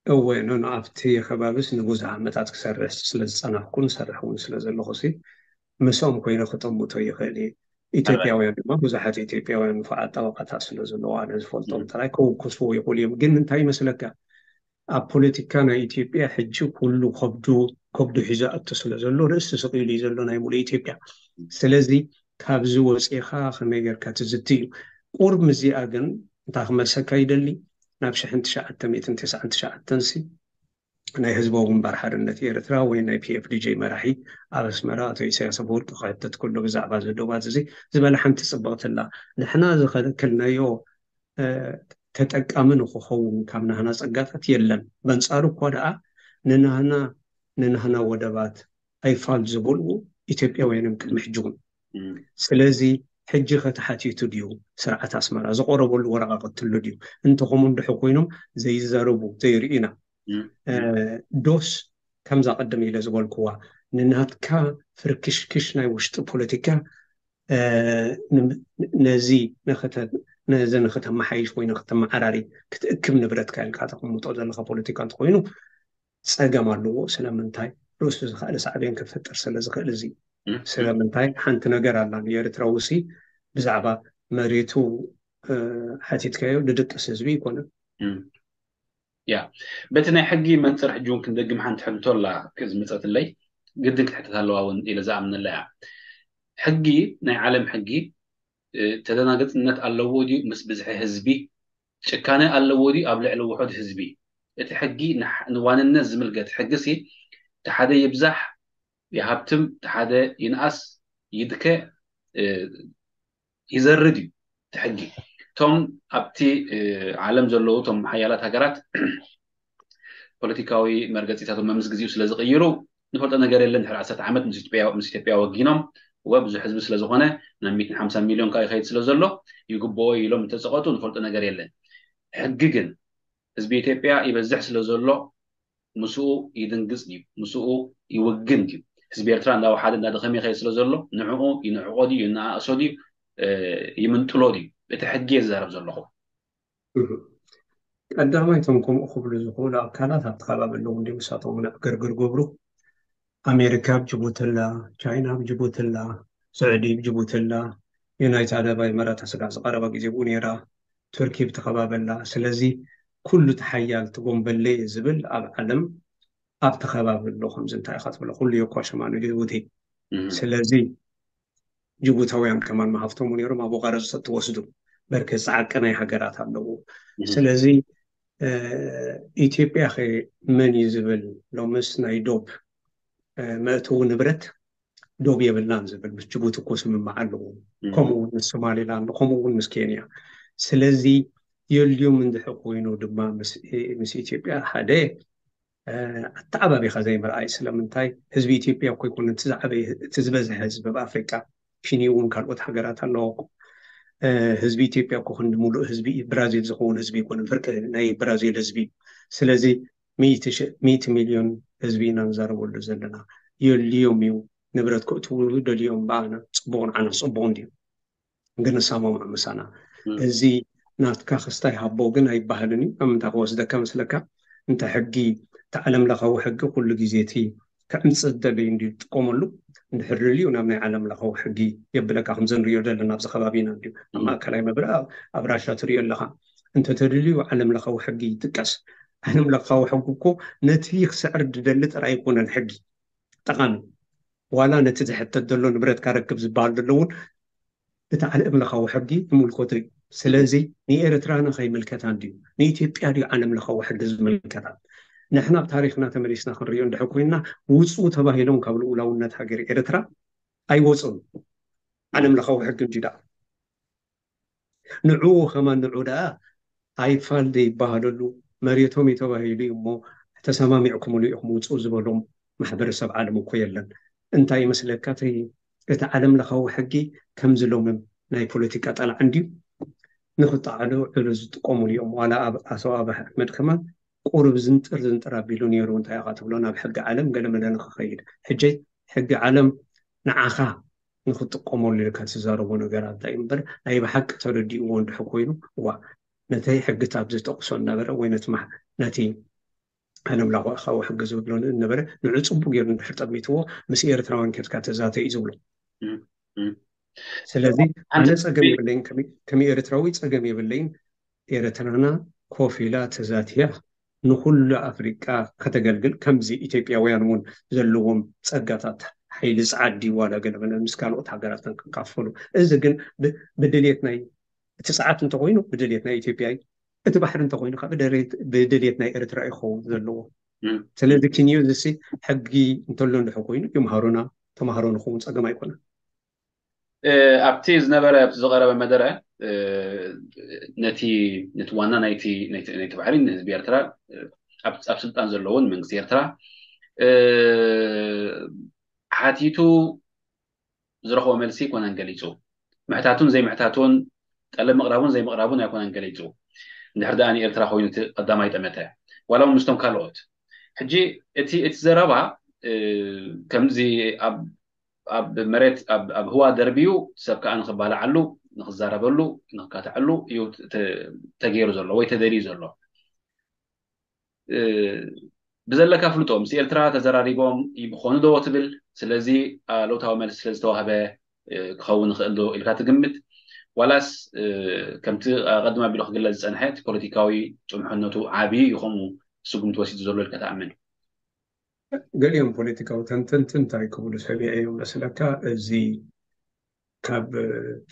እወ ኖኖ ኣብቲ ከባቢስ ንብዙሕ ዓመታት ክሰርሕ ስለ ዝፀናሕኩ ንሰርሕ እውን ስለ ዘለኹ ሲ ምስኦም ኮይነ ክጠምቶ ይኽእል እየ። ኢትዮጵያውያን ድማ ብዙሓት ኢትዮጵያውያን ንፉዓት ጠበቃታት ስለ ዘለዋ ኣነ ዝፈልጦም ጥራይ ከውክስዎ ይኽእሉ እዮም። ግን እንታይ ይመስለካ ኣብ ፖለቲካ ናይ ኢትዮጵያ ሕጂ ኩሉ ከብዱ ከብዱ ሒዙ ኣቱ ስለ ዘሎ ርእሲ ስቕ ኢሉ እዩ ዘሎ ናይ ሙሉእ ኢትዮጵያ። ስለዚ ካብዚ ወፂኻ ከመይ ጌርካ ትዝቲ እዩ። ቁርብ ምስዚኣ ግን እንታይ ክመልሰካ ይደሊ ናብ ሽሕን ትሽዓተ ሚእትን ተስዓን ትሽዓተን ሲ ናይ ህዝባዊ ግንባር ሓርነት ኤርትራ ወይ ናይ ፒኤፍዲጂ መራሒ ኣብ ኣስመራ ኣቶ ኢሳያስ ኣፈወርቂ ክሕተት ከሎ ብዛዕባ እዚ ዶባት እዚ ዝበለ ሓንቲ ፅብቕቲ ኣላ። ንሕና ዝኸልከልናዮ ተጠቃሚ ንክኸውን ካብ ናህና ፀጋታት የለን። በንፃሩ እኳ ደኣ ንናህና ንናህና ወደባት ኣይፋል ዝበልዎ ኢትዮጵያውያን እዮም ቅድሚ ሕጂ እውን። ስለዚ ሕጂ ከ ተሓቲቱ ድዩ ስርዓት ኣስመራ ዝቆረበሉ ወረቃቅቲ ኣሎ ድዩ? እንተኸምኡ እንድሕር ኮይኖም ዘይዛረቡ ዘይርእዩና ዶስ ከምዛ ቅድም ኢለ ዝበልክዋ ንናትካ ፍርክሽክሽ ናይ ውሽጢ ፖለቲካ ነዚ ነዚ ንክተመሓይሽ ወይ ንክተመዓራሪ ክትእክብ ንብረትካ ኢልካ ተቐምጦ ዘለካ ፖለቲካ እንተኮይኑ ፀገም ኣለዎ። ስለምንታይ ርእሱ ዝኽኣለ ሳዕቤን ክፈጥር ስለዝኽእል እዚ ስለምንታይ ሓንቲ ነገር ኣላ ንኤርትራዊ ሲ ብዛዕባ መሬቱ ሓቲትካዮ ድድቅስ ህዝቢ ይኮነ። ያ በቲ ናይ ሕጊ መንፅር ሕጂ እውን ክንደግም ሓንቲ ሕቶ ኣላ ዝመፀትለይ ግድን ክትሕተት ኣለዋ እውን ኢለ ዝኣምነላ እያ። ሕጊ ናይ ዓለም ሕጊ ተደናገፅነት ኣለዎ ድዩ ምስ ብዝሒ ህዝቢ? ጭካነ ኣለዎ ድዩ ኣብ ልዕሊ ውሑድ ህዝቢ? እቲ ሕጊ ንዋንነት ዝምልከት ሕጊ ሲ እቲ ሓደ ይብዛሕ ይሃብትም፣ እቲ ሓደ ይንኣስ ይድከ ይዘርድ እዩ እቲ ሕጊ። እቶም ኣብቲ ዓለም ዘለዉ እቶም ሓያላት ሃገራት ፖለቲካዊ መርገፂታቶም መምስ ግዜኡ ስለ ዝቕይሩ ንፈልጦ ነገር የለን። ድሕሪ ዓሰርተ ዓመት ምስ ኢትዮጵያ ወጊኖም እወ ብዙሕ ህዝቢ ስለ ዝኾነ ናብ ሚእትን ሓምሳን ሚልዮን ከዓ ይኸይድ ስለ ዘሎ ይግብኦ ኢሎም እንተፀቐጡ ንፈልጦ ነገር የለን። ሕጊ ግን ህዝቢ ኢትዮጵያ ይበዝሕ ስለ ዘሎ ምስኡ ይድንግፅ ድዩ? ምስኡ ይውግን ድዩ? ህዝቢ ኤርትራ እንዳወሓደ እንዳደኸመ ይኸይድ ስለ ዘሎ ንዕኡ ይንዕቆ ድዩ? ይነኣእሶ ድዩ? ይምንጥሎ ድዩ? እቲ ሕጊ እየ ዝዛረብ ዘለኹ። ቀዳማይ እቶም ከምኡ ክብሉ ዝኽእሉ ኣካላት ኣብቲ ከባቢ ኣለዉ እንዲ ምሳቶም እውን ዕግርግር ገብሩ። ኣሜሪካ ኣብ ጅቡቲ ኣላ፣ ቻይና ኣብ ጅቡቲ ኣላ፣ ስዑዲ ኣብ ጅቡቲ ኣላ፣ ዩናይትድ ኣረብ ኢማራት ስጋዕ ዝቐረባ ግዜ ብኡ ነይራ፣ ቱርኪ ኣብቲ ከባቢ ኣላ። ስለዚ ኩሉ እቲ ሓያል እቲ ጎንበሌ ዝብል ኣብ ዓለም ኣብቲ ከባቢ ኣሎ። ከምዚ እንታይ ኢኻ ትብሎ ኩሉ የኳሸማ ንጅቡቲ። ስለዚ ጅቡታውያን ከማን መሃፍቶም ነይሮም ኣብ ቀረፅ ትወስዱ በርከ ዝዓቀናይ ሃገራት ኣለዉ። ስለዚ ኢትዮጵያ ኸ መን እዩ ዝብል ሎምስ ናይ ዶብ መእተዊ ንብረት ዶብ የብልናን ዝብል ምስ ጅቡቲ እኮ ስምምዕ ኣለዎ። ከምኡ እውን ምስ ሶማሌላንድ ከምኡ እውን ምስ ኬንያ። ስለዚ የልዮም እንድሕር ኮይኑ ድማ ምስ ኢትዮጵያ ሓደ ኣተዓባቢኻ ዘይምርኣይ ስለምንታይ ህዝቢ ኢትዮጵያ እኮ ይኮነ እቲ ዝበዝሐ ህዝቢ ኣብ ኣፍሪቃ ኪንዩ እውን ካልኦት ሃገራት ኣለዎ። ህዝቢ ኢትዮጵያ እኮ ክንዲ ሙሉእ ህዝቢ ብራዚል ዝኸውን ህዝቢ ይኮነ ፍርቂ ናይ ብራዚል ህዝቢ። ስለዚ ሚእቲ ሚልዮን ህዝቢ ኢና ንዛረበሉ ዘለና። የልዮም እዩ ንብረት ክእትውሉ ደልዮም ብኣና ፅቡቕ ንዓና ፅቡቕ እንድዩ ግን ንሰማማዕ ምሳና። እዚ ናትካ ክስታይ ሃቦ ግን ኣይበሃልን እዩ። ኣብ ምንታይ ክወስደካ መስለካ? እንተ ሕጊ እቲ ዓለም ለኻዊ ሕጊ ኩሉ ግዜ እቲ ክዕምፅ ዝደለዩ እንድዩ ዝጥቀመሉ። እንድሕር ደልዩ ናብ ናይ ዓለም ለኻዊ ሕጊ የብለካ። ከምዚ ንሪኦ ዘለና ኣብዚ ከባቢና እንድዩ ኣብ ማእከላይ ምብራቕ ኣብ ራሻ ትሪኦ ኣለኻ። እንተተደልዩ ዓለም ለኻዊ ሕጊ ይጥቀስ። ዓለም ለኻዊ ሕጊ እኮ ነቲ ክስዕር ዝደሊ ጥራይ ኣይኮነን ሕጊ ጠቓሚ ዋላ ነቲ ዝሕተት ዘሎ ንብረትካ ረክብ ዝበሃል ዘሎ እውን እቲ ዓለም ለኻዊ ሕጊ ይምልከቶ እዩ። ስለዚ ንኤርትራና ከይምልከታ እንድዩ ንኢትዮጵያ ድዩ ዓለም ለኻዊ ሕጊ ዝምልከታ? ንሕና ኣብ ታሪክና ተመሊስና ክንሪኦ እንድሕር ኮይንና ውፅኡ ተባሂሎም ካብ ልኡላውነት ሃገር ኤርትራ ኣይወፁን። ዓለም ለኻዊ ሕጊ እንድዩ ደኣ ንዕኡ ከማን ንዑ ደኣ ኣይፋል ዘይበሃለሉ መሬቶም እዩ ተባሂሉ እዩ እሞ ተሰማሚዕኩምሉ ኢኹም ውፅኡ ዝበሎም ማሕበረሰብ ዓለም እኮ የለን። እንታይ ይመስለካ እቲ ዓለም ለኻዊ ሕጊ ከምዚ ሎምም ናይ ፖለቲካ ጠላዕ እንድዩ ንክጠዓሉ ዕሉ ዝጥቀሙሉ እዮም። ዋላ ኣብ ኣቶ ኣብርሃ ኣሕመድ ከማን ቁሩብ ዝንጥር ዝንጥር ኣቢሉ ነይሩ እንታይ ኢኻ ትብሎ ናብ ሕጊ ዓለም ገለመለ ንክኸይድ ሕጂ ሕጊ ዓለም ንዓኻ ንክጥቀመሉ ኢልካ ትዛረቦ ነገራት እንታይ እምበር ናይ ብሓቂ ተረዲእዎ እንድሕር ኮይኑ እዋ ነቲ ሕግታት ዝጠቕሶ እናበረ ወይ ነቲ ነቲ ዓለም ለኻዊ ሕጊ ዝብሎ ነበረ ንዑ ፅቡቅ ገይሩ እንድሕር ጠሚትዎ ምስ ኤርትራውያን ኬድካ ተዛተ እዩ ዝብሎ። ስለዚ ኣነ ፀገም የብለይን ከም ኤርትራዊ ፀገም የብለይን። ኤርትራና ኮፍ ኢላ ተዛትያ ንኩሉ ኣፍሪቃ ከተገልግል ከምዚ ኢትዮጵያውያን እውን ዘለዎም ፀጋታት ሓይሊ ፀዓዲ ዋላ ገለመለ ምስ ካልኦት ሃገራት ክንካፈሉ እዚ ግን ብድልየት ናይ እቲ ሰዓት እንተኮይኑ ብድልየት ናይ ኢትዮጵያ እዩ። እቲ ባሕሪ እንተኮይኑ ከዓ ብድልየት ናይ ኤርትራ ይኸውን ዘለዎ። ስለዚ ኪንዮ ዝሲ ሕጊ እንተሎ እንድሕር ኮይኑ ይምሃሩና ተምሃሮ ንኸውን ፀገም ኣይኮነን። ኣብቲ ዝነበረ ኣብቲ ዝቀረበ መደረ ነቲ ነቲ ዋና ናይቲ ናይቲ ባሕሪ ንህዝቢ ኤርትራ ኣብ ስልጣን ዘለውን መንግስቲ ኤርትራ ሓቲቱ ዝረኽቦ መልሲ ኣይኮነን ገሊፁ። ምሕታቱን ዘይምሕታቱን ጠለብ ምቕራቡን ዘይምቕራቡን ኣይኮነን ገሊፁ። እንድሕር ደኣ ንኤርትራ ኮይኑ እቲ ቀዳማይ ጠመተ ዋላ እውን ምስቶም ካልኦት ሕጂ እቲ እቲ ዘረባ ከምዚ ኣብ መሬት ኣብ ህዋ ደርብዩ ሰብ ከዓ ንክባልዓሉ ንክዛረበሉ ንክካትዐሉ እዩ ተገይሩ ዘሎ ወይ ተደልዩ ዘሎ። ብዘለካ ፍልጦ ምስ ኤርትራ ተዘራሪቦም ይኾኑ ዶ ትብል? ስለዚ ኣሉታዊ መልሲ ስለዝተዋህበ ክኸውን ይኽእል ዶ ኢልካ ትግምት? ዋላስ ከምቲ ቀድም ኣቢሉ ክግለጽ ዝጸንሐ እቲ ፖለቲካዊ ጽንሖነቱ ዓቢ እዩ፣ ከምኡ ስጉምቲ ወሲዱ ዘሎ ኢልካ ትኣምን? ገሊኦም ፖለቲካዊ ተንተንቲ እንታይ ክብሉ ሰሚዐ እዮም መስለካ? እዚ ካብ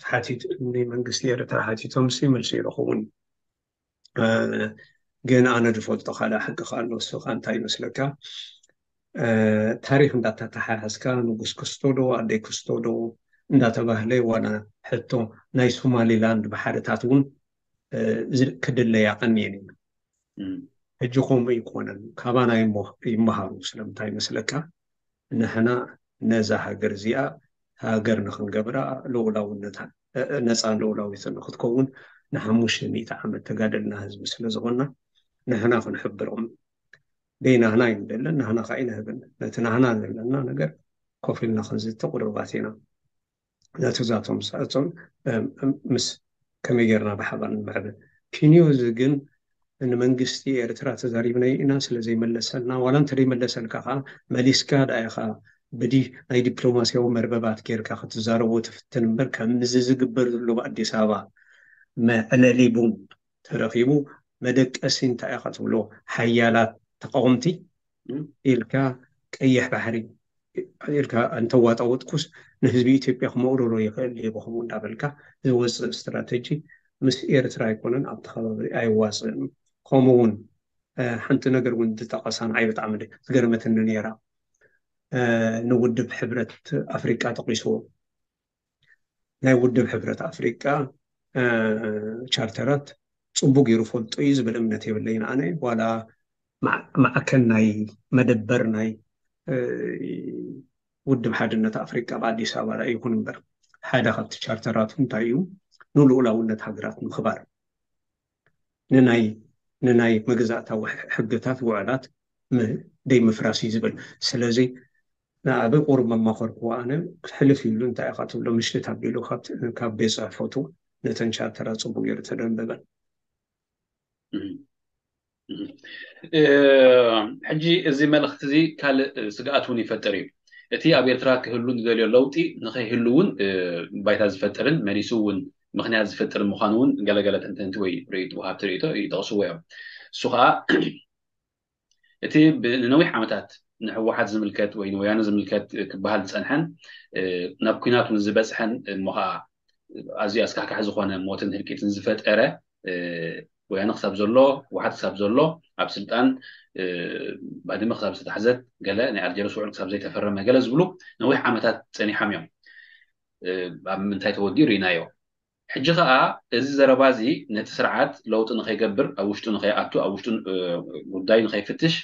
ሓቲት ንመንግስቲ ኤርትራ ሓቲቶም ሲ መልሲ ይረኽቡን። ግን ኣነ ዝፈልጦ ካልእ ሓቂ ከኣ ኣሎ። እሱ ከኣ እንታይ ይመስለካ? ታሪኽ እንዳተተሓሓዝካ ንጉስ ክስቶ ዶ ኣደይ ክስቶ ዶ እንዳተባህለ ዋላ ሕቶ ናይ ሶማሊላንድ ባሕርታት እውን ክድለያ ቀንየን እዩ። ሕጂ ከምኡ ይኮነን፣ ካባና ይመሃሩ። ስለምንታይ ይመስለካ? ንሕና ነዛ ሃገር እዚኣ ሃገር ንክንገብራ፣ ልኡላውነታ ነፃን ልኡላዊትን ንክትከውን ንሓሙሽተ ሚእቲ ዓመት ተጋደልና ህዝቢ ስለዝኮና ንሕና ክንሕብሮም ደይ ናህና እዩ ንደለን፣ ናህና ከዓ ይንህብን። ነቲ ናህና ዘለና ነገር ኮፍ ኢልና ክንዝቲ ቁሩባት ኢና። ነቲ ዛቶም ሰእቶም ምስ ከመይ ጌርና ብሓባር ንምዕብል። ፒኒዮዚ ግን ንመንግስቲ ኤርትራ ተዛሪብናዮ ኢና ስለ ዘይመለሰልና፣ ዋላ እንተ ዘይመለሰልካ ከዓ መሊስካ ደኣ ኢኻ ብዲ ናይ ዲፕሎማስያዊ መርበባት ጌርካ ክትዛረቦ ትፍትን እምበር፣ ከምዚ ዝግበር ዘሎ ኣብ ኣዲስ ኣበባ መዕለሊ ቡን ተረኺቡ መደቀሲ እንታይ ኢኻ ትብሎ ሓያላት ተቃወምቲ ኢልካ ቀይሕ ባሕሪ ኢልካ እንተዋጣወጥኩስ ንህዝቢ ኢትዮጵያ ክመውርሮ ይኽእል እዩ ብኸምኡ እንዳበልካ ዝወፅእ ስትራተጂ ምስ ኤርትራ ኣይኮነን ኣብቲ ከባቢ ኣይዋፅእን። ከምኡ እውን ሓንቲ ነገር እውን ዝጠቐሳ ንዓይ ብጣዕሚ ዝገርመትኒ ነይራ። ንውድብ ሕብረት ኣፍሪቃ ጠቂስዎ። ናይ ውድብ ሕብረት ኣፍሪቃ ቻርተራት ፅቡቅ ገይሩ ፈልጦ እዩ ዝብል እምነት የብለይን ኣነ። ዋላ ማዕከን ናይ መደበር ናይ ውድብ ሓድነት ኣፍሪቃ ኣብ ኣዲስ ኣበባ ይኹን እምበር ሓደ ካብቲ ቻርተራቱ እንታይ እዩ ንልኡላውነት ሃገራት ምኽባር ንናይ ንናይ መግዛእታዊ ሕግታት ውዕላት ደይ ምፍራስ እዩ ዝብል። ስለዚ ንኣበይ ቁሩብ መማኸርኩዎ ኣነ። ሕልፍ ይብሉ እንታይ ኢኻ ትብሎ ምሽት ኣቢሉ ካብ ቤት ፅሕፈቱ ነተን ቻርተራት ፅቡቅ ገይሩ ተደንበበን። ሕጂ እዚ መልእኽቲ እዚ ካልእ ስግኣት እውን ይፈጥር እዩ። እቲ ኣብ ኤርትራ ክህሉ ንደልዮ ለውጢ ንኸይህሉ እውን ባይታ ዝፈጥርን መሊሱ እውን ምኽንያት ዝፈጥር ምዃኑ እውን ገለገለ ተንተንቲ ወይ ርእይቶ ወሃብቲ ርእይቶ ይጠቕስዎ እዮም። እሱ ከዓ እቲ ንነዊሕ ዓመታት ንህወሓት ዝምልከት ወይ ንወያነ ዝምልከት ክበሃል ዝፀንሐን ናብ ኲናት እውን ዝበፅሐን እሞ ከዓ ኣዝዩ ኣስካሕካሒ ዝኾነ ሞትን ህልቂትን ዝፈጠረ ወያነ ክሳብ ዘሎ ህወሓት ክሳብ ዘሎ ኣብ ስልጣን ባድመ ክሳብ ዝተታሕዘት ገለ ናይ ኣልጀርስ ውዕል ክሳብ ዘይተፈረመ ገለ ዝብሉ ነዊሕ ዓመታት ፀኒሖም እዮም። ኣብ ምንታይ ተወዲኡ ርኢናዮ። ሕጂ ከዓ እዚ ዘረባ እዚ ነቲ ስርዓት ለውጢ ንኸይገብር ኣብ ውሽጡ ንኸይኣቱ ኣብ ውሽጡ ጉዳይ ንኸይፍትሽ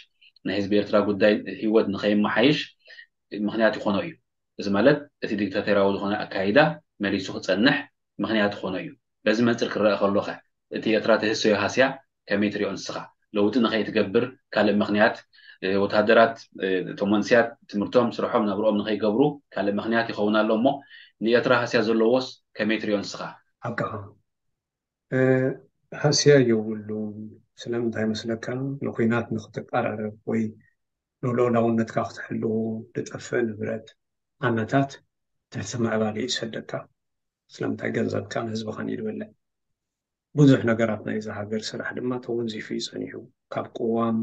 ናይ ህዝቢ ኤርትራ ጉዳይ ህይወት ንኸይመሓይሽ ምኽንያት ይኾኖ እዩ። እዚ ማለት እቲ ዲክታቶርያዊ ዝኾነ ኣካይዳ መሊሱ ክፀንሕ ምኽንያት ይኾኖ እዩ። በዚ መንፅር ክረአ ከሎኸ እቲ ኤርትራ ትህሰዮ ሃስያ ከመይ ትሪኦ ንስኻ? ለውጢ ንኸይትገብር ካልእ ምኽንያት ወታደራት እቶም መንስያት ትምህርቶም ስርሖም ናብርኦም ንኸይገብሩ ካልእ ምኽንያት ይኸውን ኣሎ እሞ ንኤርትራ ሃስያ ዘለዎስ ከመይ ትሪኦ ንስኻ? ሓቅኻ ሃስያ የብሉን። ስለምንታይ መስለካ? ንኹናት ንክትቀራረብ ወይ ንልኡላውነትካ ክትሕልዎ ዝጠፍእ ንብረት ዓመታት ትሕቲ ምዕባለ ይሰደካ። ስለምንታይ ገንዘብካን ህዝብኻን ይድበለ። ብዙሕ ነገራት ናይዚ ሃገር ስራሕ ድማ ተወንዚፉ እዩ ጸኒሑ። ካብ ቅዋም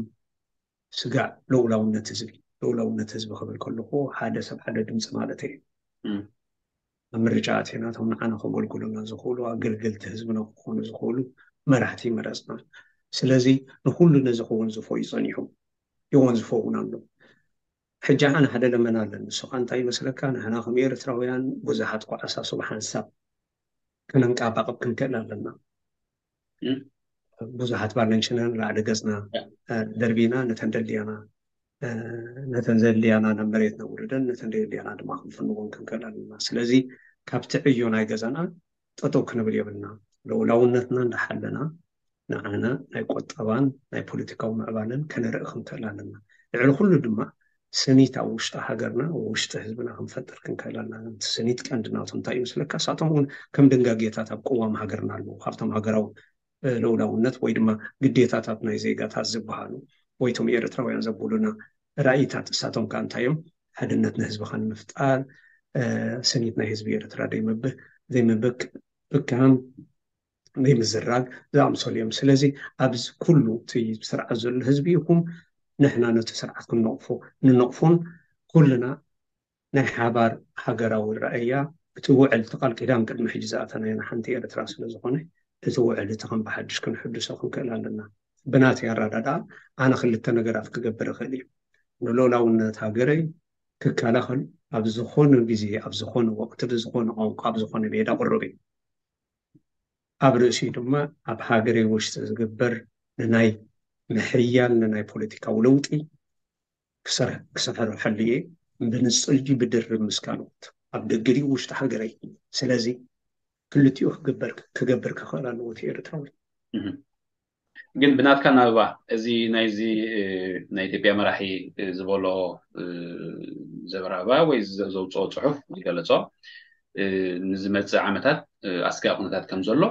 ስጋዕ ልኡላውነት ህዝቢ፣ ልኡላውነት ህዝቢ ክብል ከለኹ ሓደ ሰብ ሓደ ድምፂ ማለት እዩ። ኣብ ምርጫ ኣቲና እቶም ንዓና ከገልግሉና ዝኽእሉ ኣገልገልቲ ህዝብና ክኾኑ ዝኽእሉ መራሕቲ መረፅና። ስለዚ ንኩሉ ነዚ ክወንዝፎ እዩ ጸኒሑ፣ ይወንዝፎ እውን ኣሎ። ሕጂ ኣነ ሓደ ለመና ኣለኒ። ንሱ ከዓ እንታይ ይመስለካ? ንሕና ከም ኤርትራውያን ብዙሓት ኳዕሳ ሱብ ሓንሳብ ከነንቃባቕብ ክንክእል ኣለና። ብዙሓት ባለንሽና ንላዕሊ ገጽና ደርቢና ነተን ደልያና ነተን ዘድልያና ናብ መሬት ነውርደን ነተን ደልያና ድማ ክንፍንወን ክንክእል ኣለና። ስለዚ ካብቲ ዕዮ ናይ ገዛና ጠጠው ክንብል የብልና። ልኡላውነትና እንዳሓለና ንዓና ናይ ቁጠባን ናይ ፖለቲካዊ ምዕባለን ከነርኢ ክንክእል ኣለና። ልዕሊ ኩሉ ድማ ስኒት ኣብ ውሽጢ ሃገርና ውሽጢ ህዝብና ክንፈጥር ክንክእል ኣለና። ስኒት ቀንዲ ናቱ እንታይ ይመስለካ? እሳቶም እውን ከም ድንጋጌታት ኣብ ቅዋም ሃገርና ኣለዉ። ካብቶም ሃገራዊ ልኡላውነት ወይ ድማ ግዴታታት ናይ ዜጋታት ዝበሃሉ ወይ ቶም ኤርትራውያን ዘብሉና ራእይታት እሳቶም ከዓ እንታይ እዮም? ሓድነት ንህዝብኻ ንምፍጣር ስኒት ናይ ህዝቢ ኤርትራ ዘይምብክ ብካም ዘይምዝራግ ዝኣምሰሉ እዮም። ስለዚ ኣብዚ ኩሉ እቲ ስርዓት ዘሎ ህዝቢ ይኹን ንሕና ነቲ ስርዓት ክንነቕፎ ንነቕፎን ኩልና ናይ ሓባር ሃገራዊ ራእያ እቲ ውዕል እቲ ቃል ኪዳን ቅድሚ ሕጂ ዝኣተናዮ ንሓንቲ ኤርትራ ስለ ዝኾነ እቲ ውዕል እቲ ከም ብሓድሽ ክንሕድሶ ክንክእል ኣለና። ብናተይ ኣረዳድኣ ኣነ ክልተ ነገራት ክገብር እኽእል እዩ። ንሉኣላውነት ሃገረይ ክከላኸል ኣብ ዝኾነ ግዜ ኣብ ዝኾነ ወቅቲ ብዝኾነ ቋንቋ ኣብ ዝኾነ ሜዳ ቅሩብ እዩ። ኣብ ርእሲኡ ድማ ኣብ ሃገረይ ውሽጢ ዝግበር ንናይ ምሕያል ንናይ ፖለቲካዊ ለውጢ ክሰርሕ ክሰርሐሉ እየ። ብንፅልጂ ብድርብ ምስ ካልኦት ኣብ ደገ ድዩ ውሽጢ ሃገረይ። ስለዚ ክልቲኡ ክግበር ክገብር ክኽእል ኣለዎ እቲ ኤርትራዊ። ግን ብናትካ ናብባ እዚ ናይዚ ናይ ኢትዮጵያ መራሒ ዝበሎ ዘብራባ ወይ ዘውፅኦ ፅሑፍ ዝገለፆ ንዝመፅእ ዓመታት ኣስጋኢ ኩነታት ከም ዘሎ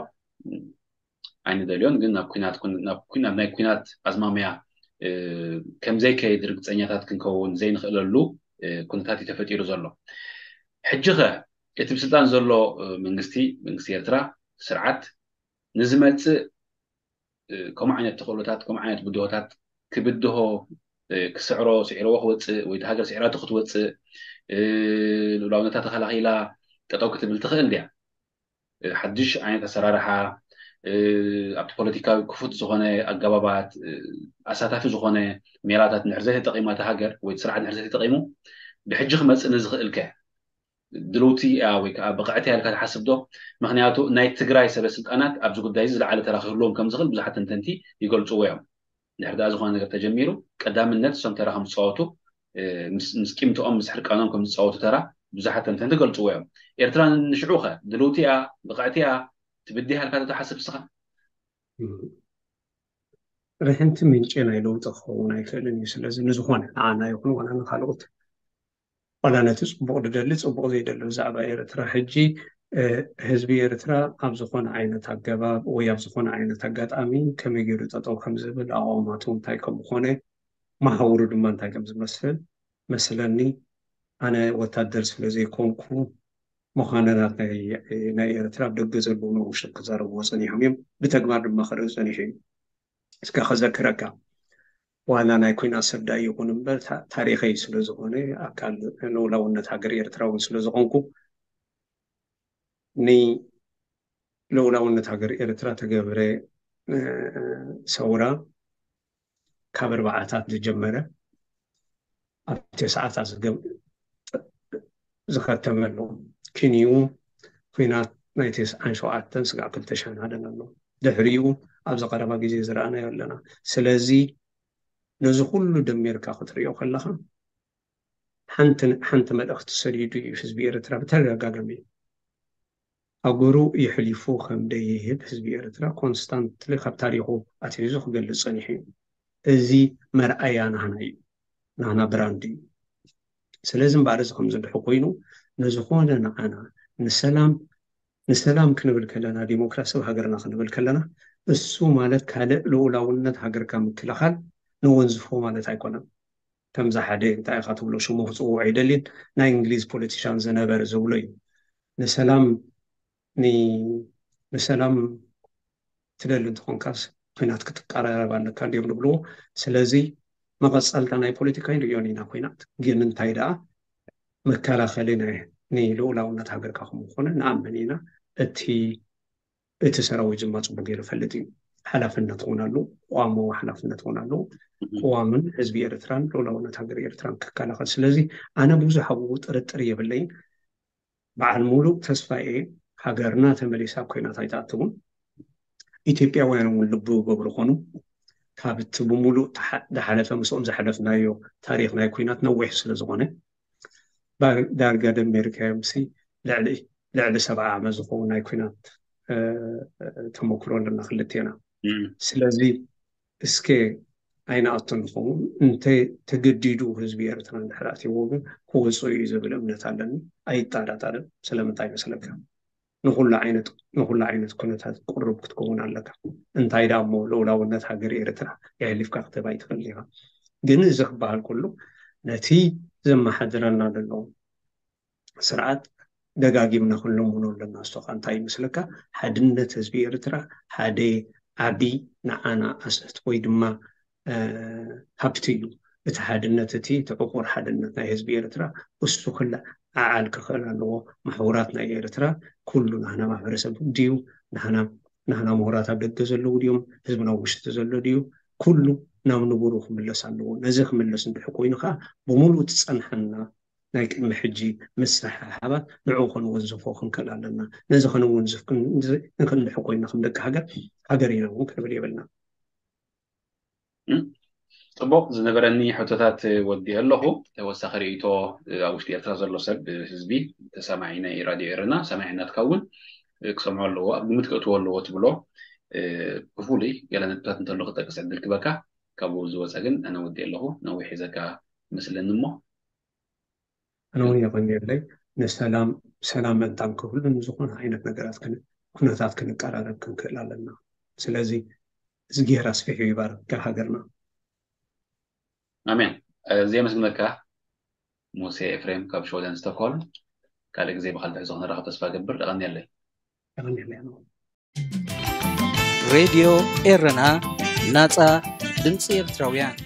ኣይንደልዮን፣ ግን ናብ ኩናት ናብ ኩናት ናይ ኩናት ኣዝማሚያ ከም ዘይከይድ ርግፀኛታት ክንከውን ዘይንኽእለሉ ኩነታት እዩ ተፈጢሩ ዘሎ። ሕጂ ኸ እቲ ብስልጣን ዘሎ መንግስቲ መንግስቲ ኤርትራ ስርዓት ንዝመፅእ ከምኡ ዓይነት ተኽእሎታት ከምኡ ዓይነት ብድሆታት ክብድሆ ክስዕሮ ስዒርዎ ክወፅእ ወይ ሃገር ስዒራቱ ክትወፅእ ልኡላውነታ ተኸላኺላ ጠጠው ክትብል ትኽእል ድያ? ሓድሽ ዓይነት ኣሰራርሓ ኣብቲ ፖለቲካዊ ክፉት ዝኾነ ኣገባባት ኣሳታፊ ዝኾነ ሜላታት ንሕር ዘይተጠቂማ እቲ ሃገር ወይ ስርዓት ንሕር ዘይተጠቂሙ ብሕጂ ክመፅእ ንዝኽእል ከ ድልውቲ እያ ወይ ከዓ ብቕዕቲ እያ ኢልካ ትሓስብ ዶ? ምክንያቱ ናይ ትግራይ ሰበ ስልጣናት ኣብዚ ጉዳይ እዚ ዝለዓለ ተራ ክህልዎም ከም ዝኽእል ብዙሓት ተንተንቲ ይገልፅዎ እዮም። ድሕር ዳኣ ዝኾነ ነገር ተጀሚሩ ቀዳምነት እሶም ተራ ከም ዝፃወቱ ምስ ቂምትኦም ምስ ሕርቃኖም ከም ዝፃወቱ ተራ ብዙሓት ተንተንቲ ይገልፅዎ እዮም። ኤርትራ ንሽዑ ኸ ድልውቲ እያ ብቕዕቲ እያ ትብድህ ኢልካ ዶ ትሓስብ እስኻ? ርሕንቲ ምንጪ ናይ ለውጢ ክኸውን ኣይክእልን እዩ። ስለዚ ንዝኾነ ንዓና ይኹን ዋላ ንካልኦት ዋላ ነቲ ፅቡቕ ዝደሊ ፅቡቕ ዘይደሊ ብዛዕባ ኤርትራ ሕጂ ህዝቢ ኤርትራ ኣብ ዝኾነ ዓይነት ኣገባብ ወይ ኣብ ዝኾነ ዓይነት ኣጋጣሚ ከመይ ገይሩ ጠጠው ከም ዝብል ኣቋማቱ እንታይ ከም ዝኾነ መሃውሩ ድማ እንታይ ከም ዝመስል መስለኒ ኣነ ወታደር ስለ ዘይኮንኩ ምዃነ ናይ ኤርትራ ኣብ ደገ ዘለዉ ንውሽጥ ክዛረብዎ ፀኒሖም እዮም። ብተግባር ድማ ክርኢ ፀኒሑ እዩ። እስከ ከዘክረካ ዋላ ናይ ኩናት ሰዳይ ይኹን እምበር ታሪኸይ ስለ ዝኾነ ኣካል ልኡላውነት ሃገር ኤርትራ እውን ስለ ዝኾንኩ ንልኡላውነት ሃገር ኤርትራ ተገብረ ሰውራ ካብ ኣርባዓታት ዝጀመረ ኣብ ተስዓታት ዝኸተመሉ ክንዩ ኩናት ናይ ተስዓን ሸውዓተን ስጋዕ ክልተ ሽሕን ሓደን ኣሎ። ድሕሪኡ ኣብዚ ቀረባ ግዜ ዝረኣናዮ ኣለና። ስለዚ ነዚ ኩሉ ደሚርካ ክትሪኦ ከለኻ ሓንቲ መልእኽቲ ሰዲዱ እዩ ህዝቢ ኤርትራ ብተደጋጋሚ። ሃገሩ የሕሊፉ ከም ደይህብ ህዝቢ ኤርትራ ኮንስታንትሊ ካብ ታሪኹ ኣትሒዙ ክገልፅ ፀኒሑ እዩ። እዚ መርኣያ ናህና እዩ፣ ናህና ብራንድ እዩ። ስለዚ እምበኣር እዚ ከምዚ ድሕር ኮይኑ ንዝኾነ ንዓና ንሰላም ንሰላም ክንብል ከለና ዲሞክራሲያዊ ሃገርና ክንብል ከለና እሱ ማለት ካልእ ልኡላውነት ሃገርካ ምክልኻል ንወንዝፎ ማለት ኣይኮነን። ከምዛ ሓደ እንታይ ኢኻ ትብሎ ሽሙ ክፅውዕ ኣይደልን ናይ እንግሊዝ ፖለቲሻን ዝነበረ ዝብሎ እዩ። ንሰላም ንሰላም ትደሊ እንትኾንካስ ኩናት ክትቀራረብ ኣለካ እንዲዮም ዝብልዎ። ስለዚ መቐፀልታ ናይ ፖለቲካ ንሪኦን ኢና ኩናት ግን እንታይ ደኣ መከላኸሊ ናይ ንልኡላውነት ሃገርካ ከምዝኾነ ንኣምን ኢና። እቲ እቲ ሰራዊት ድማ ፅቡቅ ገይሩ ይፈልጥ እዩ። ሓላፍነት እውን ኣለዎ፣ ቅዋማዊ ሓላፍነት እውን ኣለዎ። ቅዋምን ህዝቢ ኤርትራን ልኡላውነት ሃገር ኤርትራን ክከላኸል። ስለዚ ኣነ ብዙሕ ኣብኡ ጥርጥር የብለይን። በዓል ሙሉእ ተስፋ እየ። ሃገርና ተመሊሳ ኣብ ኩናት ኣይትኣትውን። ኢትዮጵያውያን እውን ልቢ ይገብሩ ኾኑ። ካብ እቲ ብሙሉእ ዝሓለፈ ምስኦም ዘሕለፍናዮ ታሪኽ ናይ ኩናት ነዊሕ ስለ ዝኾነ ዳርጋ ደሚርካዮምሲ ልዕሊ ልዕሊ ሰብዓ ዓመት ዝኸውን ናይ ኩናት ተመክሮ ኣለና ክልቴና። ስለዚ እስከ ኣይንኣቱ ንኸውን እንተ ተገዲዱ ህዝቢ ኤርትራ እንድሕር ኣትይዎ ግን ክወፅኡ እዩ ዝብል እምነት ኣለኒ። ኣይጣዳጣድን። ስለምንታይ ይመስለካ? ንኩሉ ዓይነት ንኩሉ ዓይነት ኩነታት ቅሩብ ክትከውን ኣለካ። እንታይ ደኣ እሞ ልኡላውነት ሃገር ኤርትራ የሕሊፍካ ክትህብ ኣይትኽእል ኢኻ። ግን እዚ ክበሃል ከሎ ነቲ ዘመሓድረና ዘሎ ስርዓት ደጋጊምና ክንልምኖ ኣለና። እሱ ከዓ እንታይ ይመስለካ? ሓድነት ህዝቢ ኤርትራ ሓደ ዓቢ ንዓና ኣሰት ወይ ድማ ሃብቲ እዩ። እቲ ሓድነት፣ እቲ እቲ ዕቑር ሓድነት ናይ ህዝቢ ኤርትራ እሱ ክለ ዓዓል ክኽእል ኣለዎ። ማሕበራት ናይ ኤርትራ ኩሉ ናህና ማሕበረሰብ ድዩ? ናህና ናህና ምሁራት ኣብ ደገ ዘለዉ ድዮም? ህዝብና ውሽጢ ዘሎ ድዩ? ኩሉ ናብ ንቡሩ ክምለስ ኣለዎ። ነዚ ክምለስ እንድሕር ኮይኑ ከዓ ብምሉእ እቲ ጸንሓና ናይ ቅድሚ ሕጂ ምስሕሓባት ንዕኡ ከንወንዝፎ ክንክእል ኣለና። ነዚ ከንወንዝፍ እንድሕር ኮይና ከም ደቂ ሃገር፣ ሃገር ኢና እውን ክንብል የብልና። ጽቡቕ፣ ዝነበረኒ ሕቶታት ወዲእ ኣለኹ። ተወሳኺ ርእይቶ ኣብ ውሽጢ ኤርትራ ዘሎ ሰብ ህዝቢ ተሰማዒ ናይ ራድዮ ኤረና ሰማዒ እናትካ እውን ክሰምዖ ኣለዎ፣ ኣብ ግምት ክእትዎ ኣለዎ ትብሎ ብፍሉይ ገለ ነጥብታት እንተሎ ክጠቅስ ዕድል ክበካ። ካብኡ ዝወፀ ግን ኣነ ወዲእ ኣለኹ፣ ነዊሕ ሒዘካ መስለኒ እሞ ኣነ እውን የቐንየለይ። ንሰላም ሰላም ምእንታን ክህሉ ንዝኾነ ዓይነት ነገራት ኩነታት ክንቀራረብ ክንክእል ኣለና። ስለዚ እዝጊሄር ኣስፊሑ ይባርክ ሃገርና። ኣሜን። እዚ የመስግነካ ሙሴ ኤፍሬም ካብ ሽወደን ስቶክሆልም። ካልእ ግዜ ብካልእ ትሕዞ ክንራኸብ ተስፋ ገብር። የቐንየለይ። የቐንየለይ። ሬድዮ ኤረና፣ ናጻ ድምጺ ኤርትራውያን።